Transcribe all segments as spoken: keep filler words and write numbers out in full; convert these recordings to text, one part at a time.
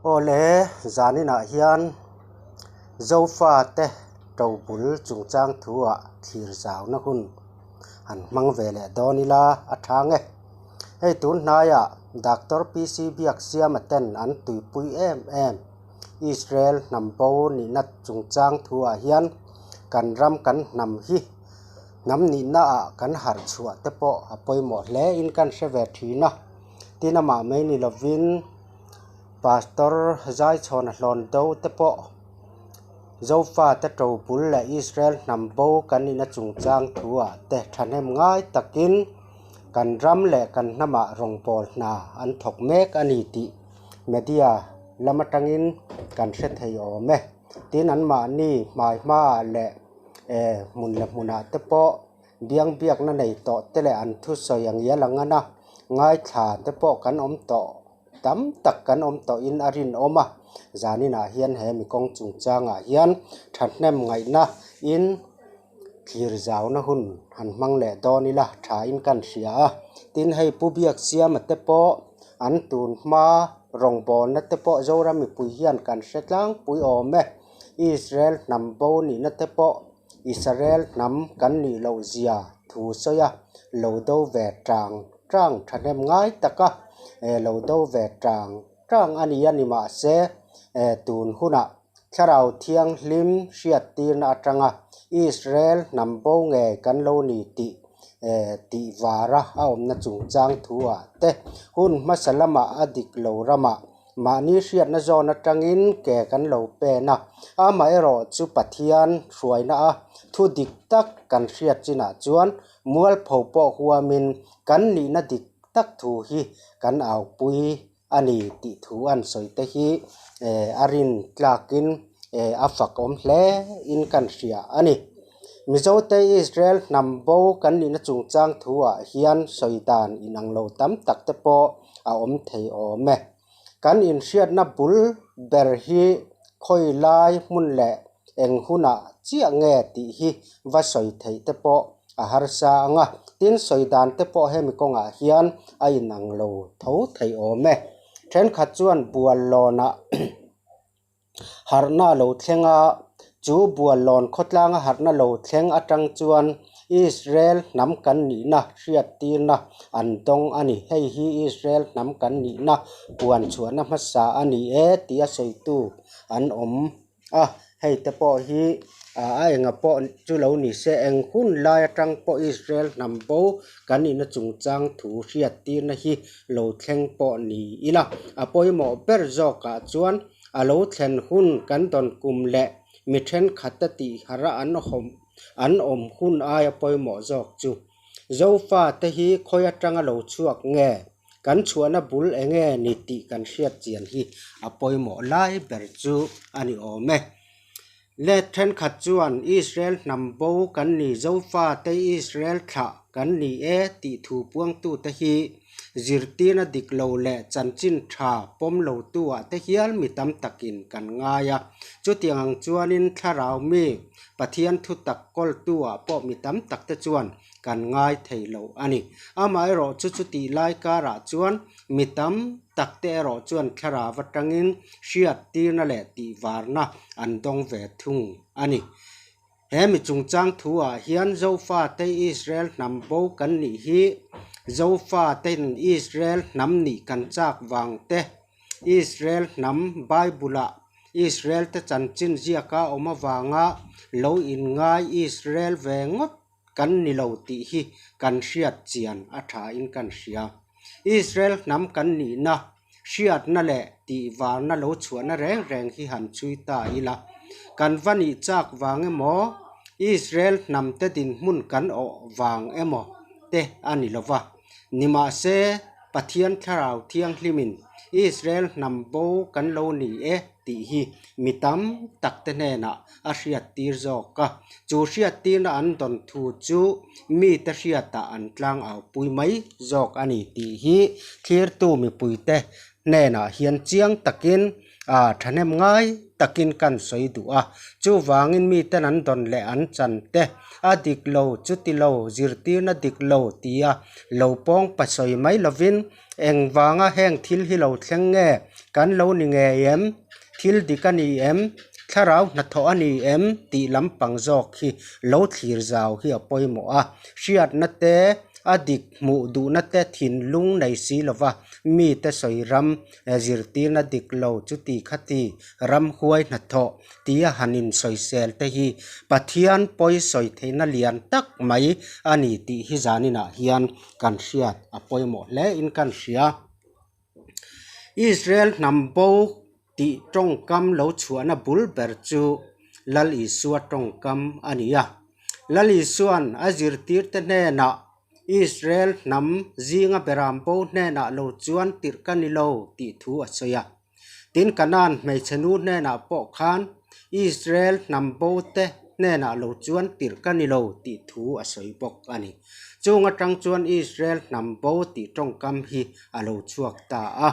Awle, zaninah hian Zofa te ṭobul chungchang thu ah thlir zauna hun han hmang ve leh dawn ila a ṭha nge. Hei tun hnaiah Doctor P C Biaksiama ten an tuipui em em Israel hnam bo nihna chungchang thu ah hian kan ram kan hnam hi hnam nihna ah kan harh chhuah te pawh a pawimawh hle in kan hre ve ṭhin a. Tin amah mai ni lovin Pastor Zaichhawna Hlawndote pawh Zofa te ṭobul leh Israel hnam bo kan nihna chungchang thu ah te ṭhahnemngai takin kan ram leh kan hnamah rawngbawl hna an thawk mek a ni tih media lam aṭangin kan hre thei awm e. Tin anmahni hmai hma leh, eh, hmun leh hmunah te pawh biang biakna nei tawh te leh an thusawi ang hial ang a na ngaithla te pawh kan awm tawh, tam tak kan awm tawh in a rinawm a. Zaninah hian he mi kawng chungchangah hian ṭhahnemngaihna in thlir zauna hun han hmang leh dawn ila ṭha in kan hria a. Tin hei Pu Biaksiama te pawh an tun hma rawngbawlna te pawh Zoram mipui hian kan hre tlangpui awm e. Israel hnam bo nihna te pawh Israel hnam kan nih loh zia thu sawia lo do ve ṭang ṭang ṭhahnemngai taka, eh, lo do ve ṭang ṭang a ni a, ni mahse, eh, tun hunah Thlarau Thianghlim hriattirna aṭanga Israel hnam bo ngei kan lo ni tih, eh, tih vara a awmna chungchang thu ah te hun hmasa lama a dik lo rama mahni hriatna zawn aṭangin ke kan lo pen a. Amaherawhchu Pathian hruaina a thudik tak kan hriat chinah chuan mualpho pawh huamin kan nihna dik tak thu hi kan aupui a ni tih thu an sawi te hi, eh, a rin tlakin, eh, a fak awm hle in kan hria a ni. Mizote Israel hnam bo kan nihna chungchang thu ah hian sawi dan inang lo tam tak te pawh a awm thei awm e. Kan inhriatna bul ber hi khawi lai hmun leh eng hunah chiah nge tih hi va sawi theih te pawh a harsa ang a. Tin sawi dan te pawh he mi kawngah hian a inang lo tho thei awm e. Ṭhenkhat chuan Buallawnah harhna lo thleng a, chu Buallawn khawtlanga harhna lo thleng aṭang chuan Israel hnam kan nihna hriattirna an dawng a ni. Hei hi Israel hnam kan nihna puan chhuahna hmasa a ni e tia sawitu an awm a. Hei te pawh hi, a, a enga pawh chu lo ni se, eng hun lai aṭang pawh Israel hnam bo kan nihna chungchang thu hriattirna hi lo thleng pawh ni ila a pawimawh ber zawkah chuan a lo thlen hun kan dawn kum leh mi ṭhenkhat te tih harha an awm, an awm hun aia pawimawh zawk chu. Zofa te hi khawi aṭanga lo chhuak nge, kan chhuahna bul eng nge ni tih kan hriat chian hi a pawimawh lai ber chu a ni awm e. Le ṭhenkhat chuan Israel hnam bo kan ni, Zofa te Israel thlah kan ni e tih thu puangtu te hi zirtirna dik lo leh chanchin ṭha pawm lo tu ah te hial mi tam takin kan ngai a. Chutiang ang chuanin thlarau mi Pathian thutak kawltu ah pawh mi tam tak te chuan kan ngai thei lo a ni. Amaherawhchu chutih lai karah chuan mi tam tak te erawh chuan thlarau aṭangin hriattirna leh tihvarna an dawng ve thung a ni. He mi chungchang thu ah hian Zofa te Israel hnam bo kan nih hi, Zofa ten Israel hnam nih kan chak vang te, Israel hnam Bible-ah Israel te chanchin ziaka awm avanga lo inngai Israel ve ngawt kan ni lo tih hi kan hriat chian a ṭha in kan hria. Israel hnam kan nihna hriatna leh tihvarna lo chhuahna reng reng hi han chhui ta ila. Kan va nih chak vang emaw, Israel hnam te dinhmun kan awh vang emaw te a ni lo va. Nimahse, Pathian Thlarau Thianghlimin Israel hnam bo kan lo ni e tih hi mi tam tak te hnenah a hriattir zawk a. Chu hriattirna an dawn thu chu mite hriatah an tlang aupui mai zawk a ni tih hi thlirtu mipui te hnenah hian chiang takin, a, ṭhahnem ngai takin kan sawi duh a. Chuvangin miten an dawn leh an chan te, a dik lo, chuti lo, zirtirna dik lo tia lo pawng pasawi mai lovin, engvanga heng thil hi lo thleng nge, kan lo ni ngei em, thil dik a ni em, thlarau hnathawh a ni em tih lampang zawk hi lo thlir zau hi a pawimawh a. Hriatna te, a dik hmuh duhna te thinlung nei si lova, mite sawi ram, eh, zirtirna dik lo, chuti khati, ramhuai hnathawh tia han insawisel te hi Pathian pawi sawi theihna lian tak mai a ni tih hi zaninah hian kan hriat a pawimawh hle in kan hria. Israel hnam bo tih ṭawngkam lo chhuahna bul ber chu Lal Isua ṭawngkam a ni a. Lal Isuan a zirtirte hnenah Israel hnam zinga beram bo hnenah lo chuan tirh ka ni lo tih thu a sawi a. Tin, Kanan hmeichhe nu hnenah pawh khan Israel hnam bo te hnenah lo chuan tirh ka ni lo tih thu a sawi bawk a ni. Chung aṭang chuan Israel hnam bo tih ṭawngkam hi a lo chhuak ta a.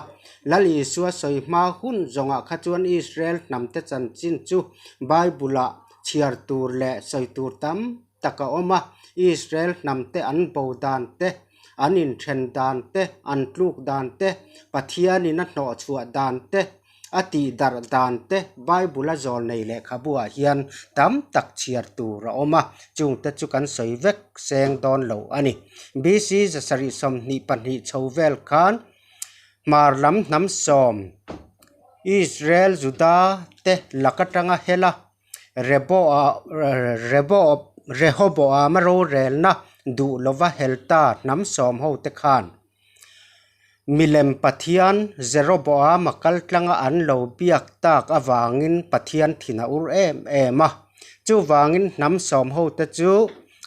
Lal Isua sawi hma hun zawngah kha chuan Israel hnam te chanchin chu Bible-ah chhiar tur leh sawi tur tam tak a awm a. Israel hnam te an bo dan te, an inṭhen dan te, an tluk dan te, Pathianin a hnawh chhuah dan te, a tih darh dan te, Bible-a zawlnei lehkhabuah hian tam tak chhiar tur a awm a, chungte chu kan sawi vek seng dawn lo a ni. B C zasarih sawmhnih pahnih chho vel khan Hmar lam hnam sawm, Israel, Juda te lak aṭanga hela Reboa-, Rebo-, Rehoboama rorelna duh lova hel ta hnam sawm ho te khan milem pathian Jeroboama kal tlanga an lo biak tak avangin Pathian thin a ur em em a. Chuvangin hnam sawm ho te chu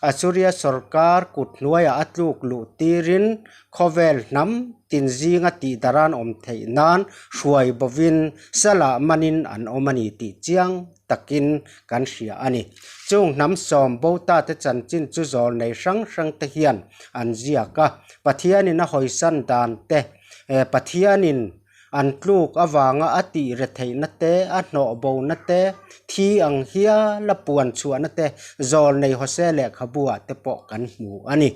Assyria sorkar kut hnuaia a tluk luh tirin khawvel hnam tin zinga tih daran awm theih nan hruai bovin salah manin an awm a ni tih chiang takin kan hria a ni. Chung hnam sawm bo ta te chanchin chu zawlnei hrang hrang te hian an ziak a. Pathianin a hawisan dan te, eh, Pathianin an tluk avanga a tih retheihna te, a hnawhbona te, thi ang hiala puan chhuahna te, zawlnei Hosea lehkhabuah te pawh kan hmu a ni.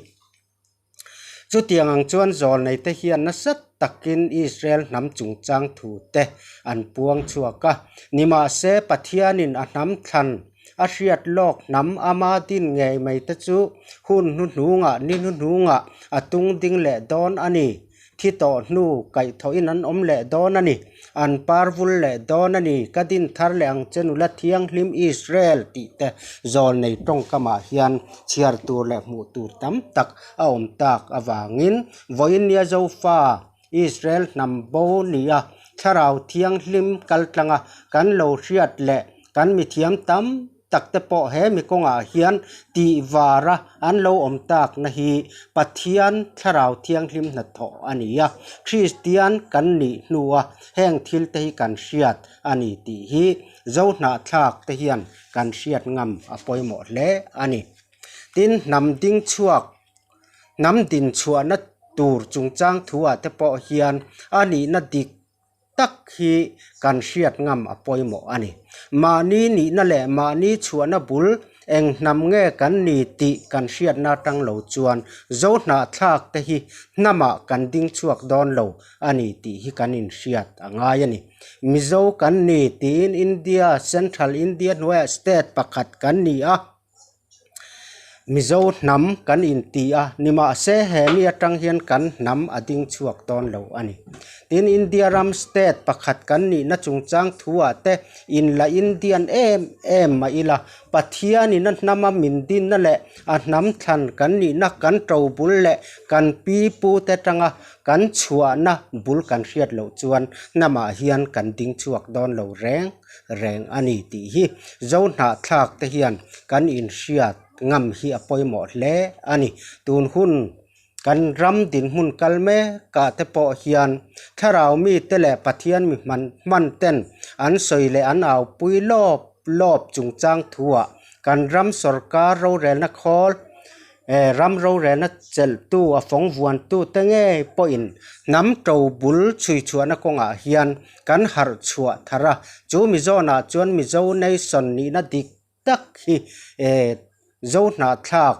Chutiang ang chuan zawlnei te hian nasa takin Israel hnam chungchang thu te an puang chhuak a. Nimahse, Pathianin a hnam thlan a hriat lawk hnam ama din ngei mai te chu hun hnuhnungah, ni hnuhnungah a tung ding leh dawn a ni. Thi tawh hnu kaihthawhin an awm leh dawn a ni. An par vul leh dawn a ni. Ka din thar leh ang chen ula thianghlim Israel tih te zawlnei ṭawngkamah hian chhiar tur leh hmuh tur tam tak a awm tak avangin, vawiin nia Zofa Israel hnam bo nia thlarau thianghlim kal tlanga kan lo hriat leh kan mithiam tam tak te pawh he mi kawngah hian tih vara an lo awm takna hi Pathian thlarau thianghlim hnathawh a ni a. Kristian kan nih hnua heng thil te hi kan hriat a ni tih hi Zo hnah thlak te hian kan hriat ngam a pawimawh hle a ni. Tin, hnam ding chhuak, hnam din chhuahna tur chungchang thuah te pawh hian a nihna dik tak hi kan hriat ngam a pawimawh a ni. Mahni nihna leh mahni chhuahna bul eng hnam nge kan ni tih kan hriatna aṭang lo chuan Zo hnah thlak te hi hnamah kan ding chhuak dawn lo a ni tih hi kan inhriat a ngai a ni. Mizo kan ni tiin India, Central India hnuaia state pakhat kan ni a, Mizo hnam kan inti a, nimahse hemi aṭang hian kan hnam a ding chhuak dawn lo a ni. Tin, India ram state pakhat kan nihna chungchang thuah te inla Indian em em mah ila, Pathianin a hnama min dinna leh a hnam thlan kan nihna kan ṭobul leh kan pipu te aṭanga kan chhuahna bul kan hriat loh chuan hnamah hian kan ding chhuak dawn lo reng reng a ni tih hi Zo hnah thlak te hian kan inhriat ngam hi a pawimawh hle a ni. Tun hun kan ram dinhmun kal mekah te pawh hian thlarau mite leh Pathian mi hman, hman ten an sawi leh an aupui lawp lawp chungchang thuah kan ram sorkar rorelna khawl eh, ram rorelna cheltu a fawng vuantu te ngei pawhin hnam ṭobul chhui chhuahna kawngah hian kan harh chhuah thar a. Chu Mizona chuan Mizo Nation nihna dik tak hi, eh, Zo hnahthlak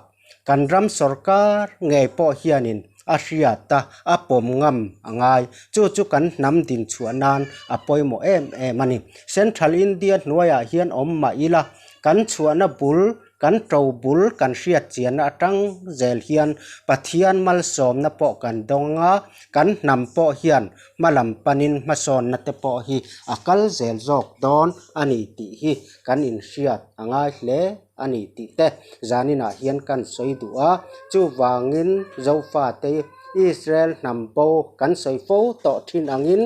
kan ram sorkar ngei pawh hianin a hriat a, a pawm ngam a ngai. Chu chu kan hnam din chhuah nan a pawimawh em em a ni. Central India hnuaiah hian awm mah ila, kan chhuahna bul, kan ṭobul, kan hriat chianna aṭang zel hian Pathian malsawmna pawh kan dawng a, kan hnam pawh hian hmalam panin hmasawnna te pawh hi a kal zel zawk dawn a ni tih hi kan inhriat a ngai hle a ni tih te zaninah hian kan sawi duh a. Chuvangin Zofa te Israel hnam bo kan sawi fo tawh ṭhin angin,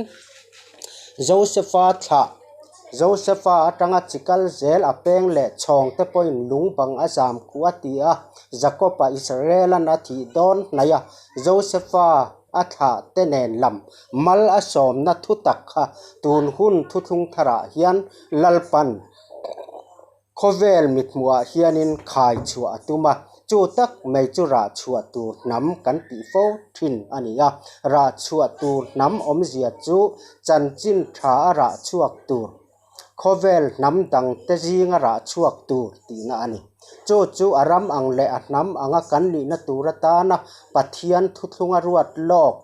Josefa thlah, Josefa aṭanga chi kal zel a peng leh chhawng te pawhin lung bang a zam khu a ti a, Jakoba Israel an a thih dawn hnai a, Josefa a thlah te nen lam mal a sawmna thutak kha tun hun thuthlung tharah hian Lalpan khawvel mithmuhah hianin khai chhuah a tum a, chu tak mai chu rah chhuah tur hnam kan tih fo ṭhin a ni a. Rah chhuah tur hnam awmzia chu chanchin ṭha a rah chhuak tur, khawvel hnam dangte zinga rah chhuak tur tihna a ni. Chu chu a ram ang leh a hnam anga kan nihna tur atana Pathian thuthlunga ruat lawk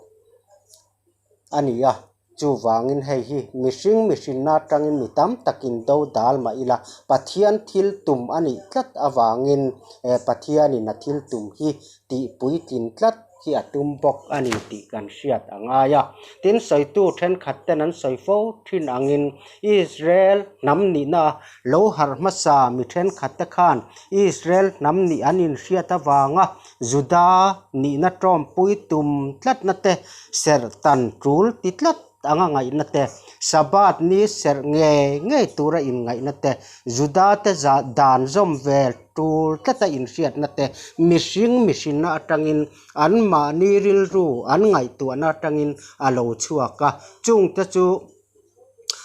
a ni a. Chuvangin hei hi mihring mihrinna aṭangin mi tam takin dodal mah ila Pathian thil tum a nih tlat avangin, eh, Pathianin a thil tum hi tih puitlin tlat hi a tum bawk a ni tih kan hriat a ngai a. Tin, sawitu ṭhenkhat ten an sawi fo ṭhin angin Israel hnam nihna lo harh hmasa mi ṭhenkhat te khan Israel hnam nih an inhriat avanga Juda nihna ṭawmpui tum tlatna te, serh tan tul ti tlat anga ngaihna te, Sabbath ni serh ngei ngei tura inngaihna te, Juda te za-, dan zawm vel tul tlata inhriatna te, mihring mihrinna aṭangin anmahni rilru an ngaihtuahna aṭangin a lo chhuak a. Chungte chu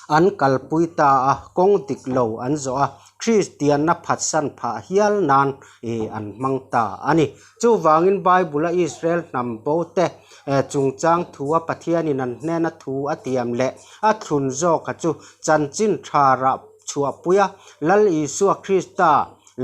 an kalpui ta a, kawng dik lo an zawh a, Kristianna phatsan phah hial nan, eh, an hmang ta a ni. Chuvangin Bible-a Israel hnam bo te, eh, chungchang thu a Pathianin an hnena thu a tiam leh a thlun zawk a chu chanchin ṭha rah chhuahpuia Lal Isua Krista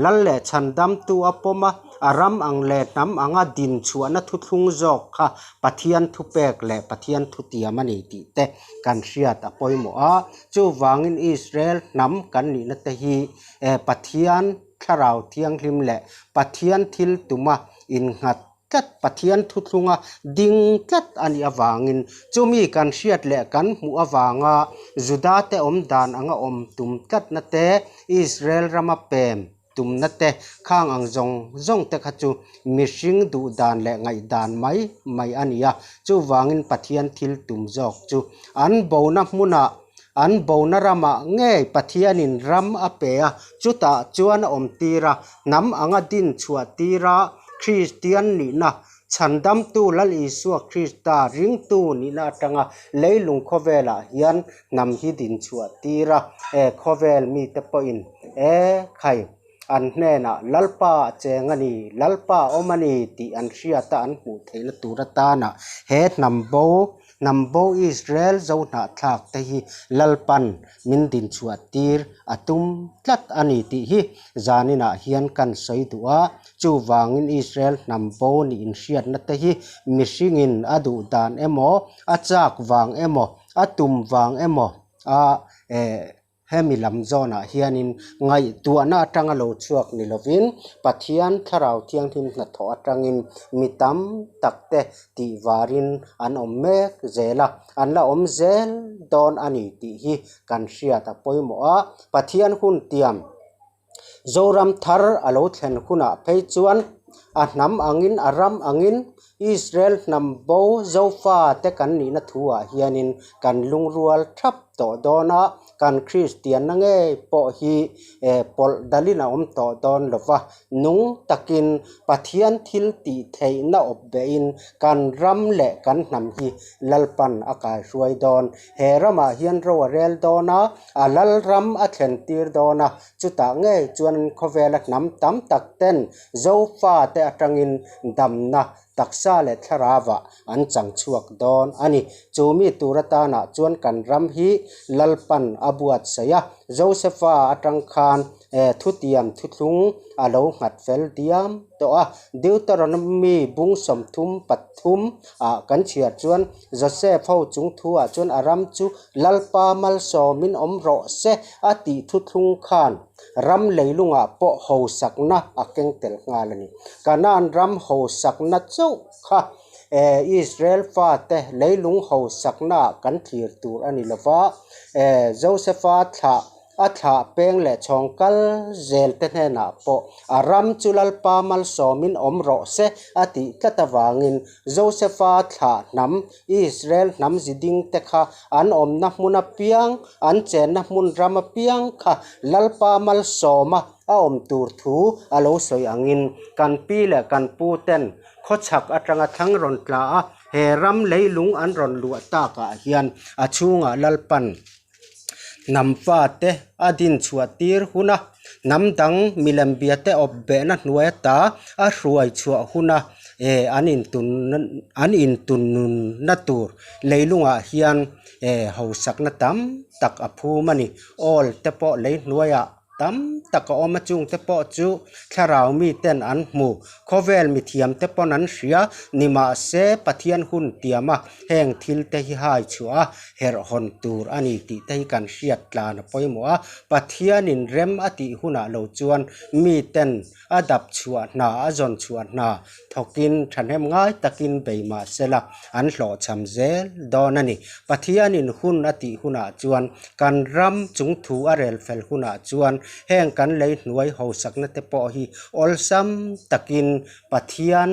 Lal leh chhandamtu a pawma, a ram ang leh hnam anga din chhuahna thuthlung zawk kha Pathian thupek leh Pathian thutiam a ni tih te kan hriat a pawimawh a. Chuvangin Israel hnam kan nihna te hi, eh, Pathian Thlarau Thianghlim leh Pathian thil tuma innghat tlat, Pathian thuthlunga ding tlat a nih avangin, chumi kan hriat leh kan hmuh avanga Juda te awm dan anga awm tum tlatna te, Israel rama pem tumna te, khang ang zawng zawng te kha chu mihring duh dan leh ngaihdan mai mai a ni a. Chuvangin Pathian thil tum zawk chu an bona hmuna, an bona rama ngei Pathianin ram a pe a, chutah chuan a awm tir a, hnam anga din chhuah tir a, Kristian nihna, chhandamtu Lal Isua Krista ringtu nihna aṭanga leilung khawvelah hian hnam hi din chhuah tir a, e, khawvel mite pawhin, e, khai, an hnenah, "Lalpa a cheng a ni, Lalpa a awm a ni," tih an hriat a, an hmuh theihna tur atana he hnam bo, hnam bo Israel Zo hnahthlak te hi Lalpan min din chhuah tir a tum tlat a ni tih hi zaninah hian kan sawi duh a. Chuvangin Israel hnam bo nih inhriatna te hi mihringin a duh dan emaw, a chak vang emaw, a tum vang emaw a, eh, hemi lam zawnah hianin ngaihtuahna aṭanga lo chhuak ni lovin, Pathian Thlarau Thianghlim hnathawh aṭangin mi tam tak te tihvarin an awm mek zel a, an la awm zel dawn a ni tih hi kan hriat a pawimawh a. Pathian hun tiam Zoram thar a lo thlen hunah phei chuan a hnam angin, a ram angin, Israel hnam bo Zofa te kan nihna thuah hianin kan lungrual thap tawh dawn a, kan Kristianna ngei pawh hi, eh, pawlh dalin a awm tawh dawn lo va, nung takin Pathian thil tih theihna awp behin kan ram leh kan hnam hi Lalpan a kaihruai dawn. He ramah hian ro a rel dawn a, a lal ram a thlen tir dawn a, chutah ngei chuan khawvela hnam tam tak ten Zofa te atangin damna taksa le thlarauva an chang chhuak dawn a ni. Chu mi tur atana chuan kan ram hi Lalpan a buatsaih a. Josepha atang khan, eh, thutiam thuthlung a lo nghat fel diam tawh a. Deuteronomy bung sawmthum pathum ah kan chhiar chuan Joseph ho chungthu ah chuan a ram chu Lalpa malsawmin awm rawh se a tih thuthlung khan ram leilungah pawh hausakna a keng tel nghal a ni. Kanan ram hausakna chauh kha, eh, Israel fate leilung hausakna kan thlir tur a ni lova, eh, Josepha thlah, a thlah peng leh chhawng kal zel te hnenah pawh a ram chu Lalpa malsawmin awm rawh se a tih tlat avangin Josepha thlah hnam Israel hnam zi ding te kha an awmna hmun apiang, an chenna hmun ram apiang kha Lalpa malsawma a awm tur thu a lo sawi angin kan pi leh kan pu ten khawchhak atanga thlang rawn tla a, he ram leilung an rawn luah takah hian a chhungah Lalpan hnam fate a din chhuah tir huna, hnam dang milem bia te awp behna hnuai ata a hruai chhuah huna, e, an intun, an intun nunna tur leilungah hian, e, hausakna tam tak a phum a ni. Awl te pawh lei hnuaiah tam tak a awm a, chungte pawh chu thlarau mi ten an hmu. Khawvel mithiam te pawn an hria, nimahse Pathian hun tiama heng thil te hi hai chhuah a herh hawn tur a ni tih te hi kan hriat tlan a pawimawh a. Pathianin rem a tih hunah lo chuan mi ten a dap chhuah hna, a zawn chhuah hna thawkin thahnem ngai takin bei mah sela an hlawhchham zel dawn a ni. Pathianin hun a tih hunah chuan kan ram chungthu a rel fel hunah chuan heng kan lei hnuai hausakna te pawh hi awlsam takin Pathian,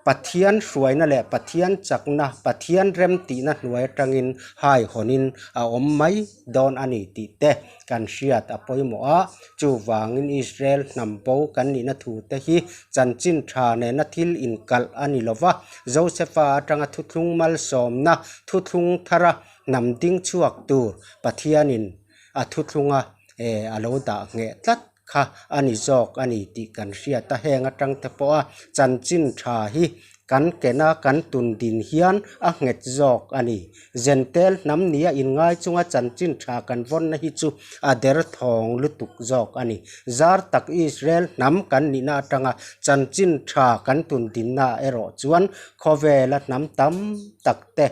Pathian hruaina leh Pathian chakna, Pathian remtihna hnuai atangin hai hawnin a awm mai dawn a ni tih te kan hriat a pawimawh a. Chuvangin Israel hnam bo kan nihna thu te hi chanchin ṭha nena thil inkalh a ni lova. Josepha atanga thuthlung malsawmna, thuthlung thara hnam ding chhuak tur Pathianin a thuthlunga, e, a lo dah ngheh tlat kha a ni zawk a ni tih kan hriat a. Heng atang te pawha chanchin ṭha hi kan kena kan tun din hian a nghet zawk a ni. Jentail hnam nia inngai chunga chanchin ṭha kan vawnna hi chu a derthawng lutuk zawk a ni. Zar tak Israel hnam kan nihna atanga chanchin ṭha kan tun dinna erawh chuan khawvela hnam tam tak te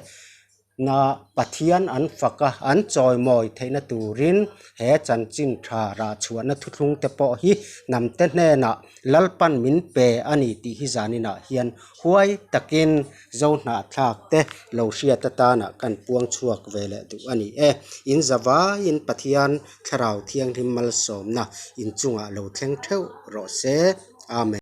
na Pathian an fak a, an chawimawi theihna turin he chanchin ṭha rah chhuahna thuthlung te pawh hi hnam te hnena Lalpan min pe a ni tih hi zaninah hian huai takin Zo hnahthlak te lo hriat atana kan puang chhuak ve leh duh a ni e. In zavaiin Pathian Thlarau Thianghlim malsawmna in chungah lo thleng theuh rawh se. Amen.